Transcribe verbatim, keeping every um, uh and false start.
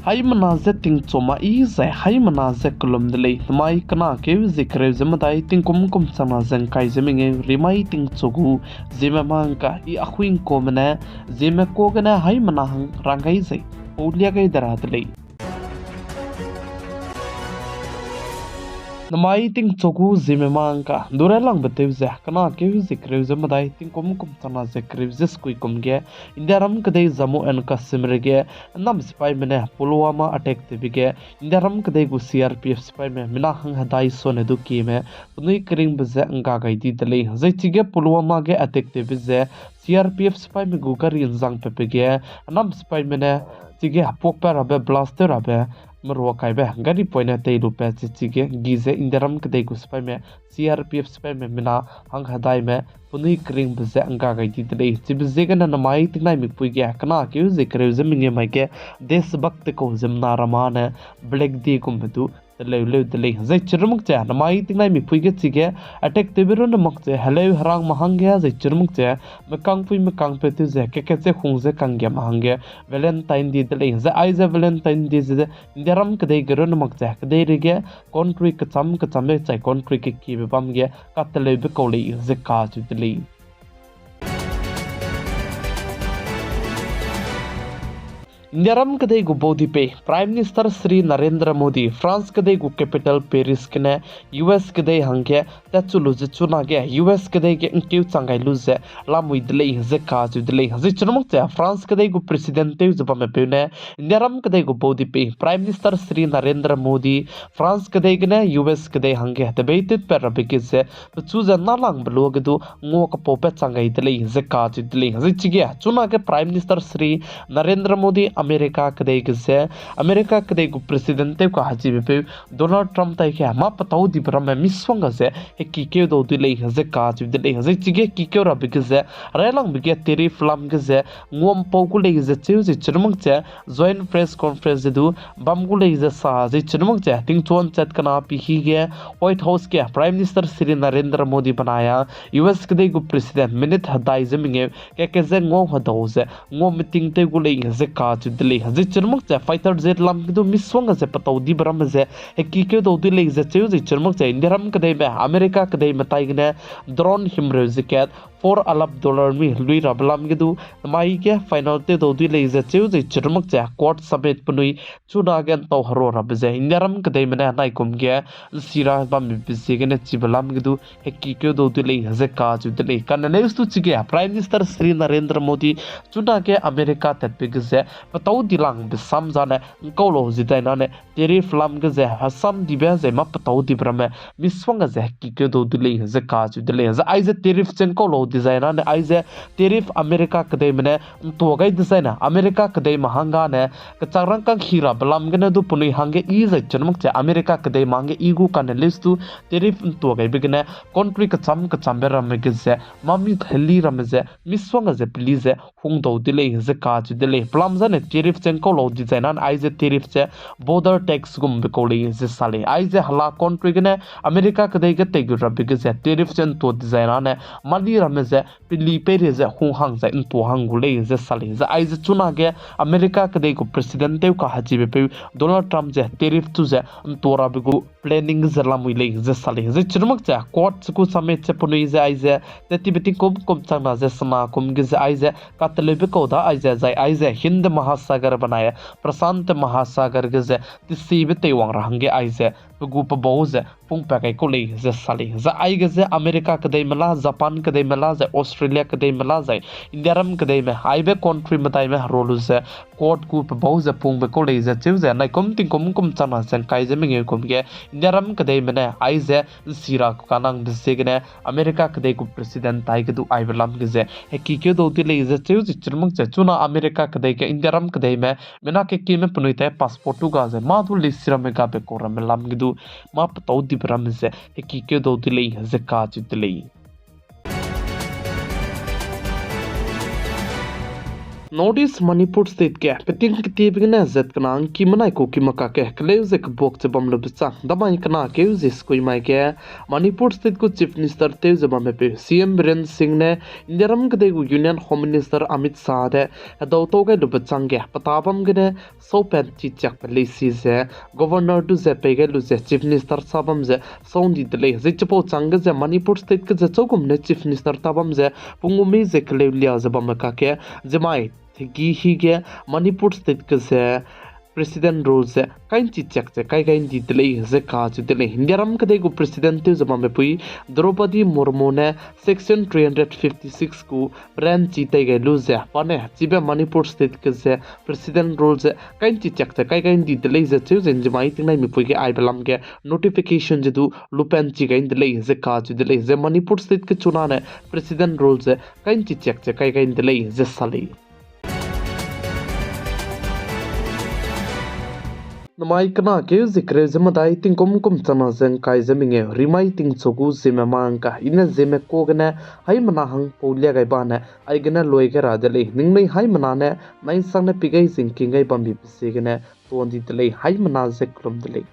Haimena ze tingchu ma i zai haimena ze kelum de lei. Namai kena keu zie kereu ze medai tingkum kum changna ze ngkai ze mengeu rimai tingchu gu Zeme mangka i ahui ngkuame ne Zeme ka gene haimena hang rang gai zai pau lia gai de ra de lei. Namai tingchu gu Zeme mangka du railangbe tew ze kena keu zie kereu ze medai tingkum kum changna ze kereu ze sekui kum ge Indiaram kedei Jammu and Kashmir ge nam sipaime ne Pulwama attack tewbe ge Indiaram kedei gu C R P F sipaime mina hang hedai sone du kieme penui keringbe ze ngga gai di de lei. Zai chige Pulwama ge attack tewbe ze C R P F sipaime gu gari nzang pepe ge nam sipaime ne chige hepuakpat rabe blast tew rabe merua kaibe gari poine tei lupat ze chige gi ze Indiaram kedei gu sipaime C R P F sipaime mina hang hedaime penui keringbe ze ngga gai di de lei. Chibe ziegene namai tingnaimikpui ge kena keu zie kereu ze mengeu mai ge Deshbhakt te kau ziemmena ramme ne Black Day gumbe du teleu leu de lei. Zai chirmak ze namai tingnaimikpui ge chige attack tewbe runne mak ze heleu herangme hangge zai chirmak ze mekangpui mekangpeu tew ze kakat ze hung ze kanggiame hangge Valentine Day de lei. Zai aize Valentine Day ze Indiaram kedei ge runne mak ze kedeirei ge country kecham kechambe chai country kekiebe bam ge kateleube kau lei ze kacheu de lei. Indiaram kedei gu baudipei Prime Minister Shri Narendra Modi France kedei gu capital Paris gene U S kedei hangge tatchu lu ze chunage U S kedei ge ngkeu chang gai lu ze lamui de lei ze kacheu de lei. Zai chirmak ze France kedei gu President tew ze bamme peu ne Indiaram kedei gu baudipei Prime Minister Shri Narendra Modi France kedei gene U S kedei hangge tebei tewpat rabe ge ze pechu ze nalangbe luage du ngua kepaupat chang gai de lei ze kacheu de lei. Zai chige chunage Prime Minister Shri Narendra Modi America kedei ge ze America kedei gu President tew kahechibe peu Donald Trump tai ge mâ petau dibe ramme misongga ze hekikeu dau dui lei ze kacheu de lei. Zai chige hekikeu rabe ge ze railangbe ge tariff lam ge ze nguampau gu lei ze cheu ze chirmak ze joint press conference ze du bam gu lei ze sa ze chirmak ze tingchuan chat kena pi hige White House ge Prime Minister Shri Narendra Modi benai a U S kedei gu President minute hedai ze mengeu keke ze ngua hedau ze ngua meeting tew gu lei ze kacheu de lei. Zai chirmak ze fighter jet lam ge du misongga ze petau dibe ramme ze hekikeu dau dui lei ze cheu ze chirmak ze Indiaram kedeime America kedeime tai gene drone himreu ze kat four arab dollar mi lui rabe lam ge du namai ge final tew dau dui lei ze cheu ze chirmak ze Quad summit penui chunage ntau herua rabe ze Indiaram kedeime ne naikum ge nsira bambe ziegene chibe lam ge du hekikeu dau dui lei ze kacheu de lei. Kane leus du chige Prime Minister Shri Narendra Modi chunage America tatbe ge ze petau dilangbe sam zane ngkau lau zi dai nane tariff lam ge ze hesam dibe ze mâ petau dibe ramme misongga ze hekikeu dau dui lei ze kacheu de lei. Zai aize tariff ze ngkau lau dizai nane aize tariff America kedeime ne ntua gai dezai ne America kedeime hangga ne kechak rangkâng hi rabe lam gene du penui hangge i zai chirmak ze America kedeime hangge i gu kane leus du tariff ntua gaibe gene country kecham kechambe ramme ge ze mâ mi heli ramme ze misongga ze peli ze hung dau de lei ze kacheu de lei. Pelam zane tariff ze ngkau lau dizai nane aize tariff ze border tax gumbe kau lei ze sa lei. Aize hela country gene America kedei ge teigu rabe ge ze tariff ze ntua dizai nane mali ramme ze peli peireige ze hung hang zai ntua hang gu lei ze sa lei. Zai aize chunage America kedei gu President tew kahechibe peu Donald Trump ze tariff chu ze ntua rabe gu planning ze lamui lei ze sa lei. Zai chirmak ze Quad gu summit ze penui ze aize tettibe tingkum kum changna ze sena kum ge ze aize kateleube kau da aize zai aize Hind Mahasagar benai Prashant Mahasagar ge ze tesibe teiwang ra hangge aize pe gu pebau ze pungpat gai kau lei ze sa lei. Zai aige ze America kedeime la, Japan kedeime la, zai Australia kedeime la, zai Indiaram kedeime, aibe country medaime herua lu ze Quad gu pebau ze pungbe kau lei ze cheu ze naikum tingkum kum changna ze ngkai ze mengeu kum ge Indiaram kedeime ne aize nsira ku kanangbe ziegene America kedei gu President tai ge du aibe lam ge ze hekikeu dau dui lei ze cheu ze chirmak ze chuna America kedei ge Indiaram kedeime mina kekieme penui tai passport tu ga ze mâ du leisi ramme gabe kau ramme lam ge du mâ petau dibe ramme ze hekikeu dau dui lei ze kacheu de lei. North East Manipur State ge peting ketiebe gene zat kena ngki menai ku ki makak ge keleu ze kebuak ze bam lube chang damai kena keu ze sekui mai ge Manipur State gu Chief Minister tew ze bamme peu C M Biren Singh ne Indiaram kedei gu Union Home Minister Amit Shah de hedau tau gai lube chang ge peta bam gene saupat chi chiakbe leisi ze Governor du ze pei gai lu ze Chief Minister sa bam ze sau ndi de lei. Zai chipau chang ge ze Manipur State ge ze chaugum ne Chief Minister ta bam ze pungumi ze keleu lia ze bamme kakge zemai tegi hige Manipur State ge ze President rule ze kai nchi chiak ze kai gai ndi de lei ze kacheu de lei. Indiaram kedei gu President tew ze bamme pui Droupadi Murmu ne Section three hundred fifty-six gu peranchi tei gai lu ze pa ne chibe Manipur State ge ze President rule ze kai nchi chiak ze kai gai ndi de lei ze cheu ze nzemai tingnaimi pui ge aibe lam ge notification ze du lupan chi gai nde lei ze kacheu de lei. Zai Manipur State ge chuna ne President rule ze kai nchi chiak ze kai gai nde lei ze sa lei. Namai kena keu ze kereu ze medai tingkum kum chana ze ngkai ze mengeu rimai tingchu gu ziemme mang ka ine ziemme ka gene haimena hang pau lia gai bane aigene lui gai ra de lei. Ningnui haimena ne nainsang ne pi gai zingking gai bambi pe ziegene tuan di de lei. Haimena ze kelum de lei.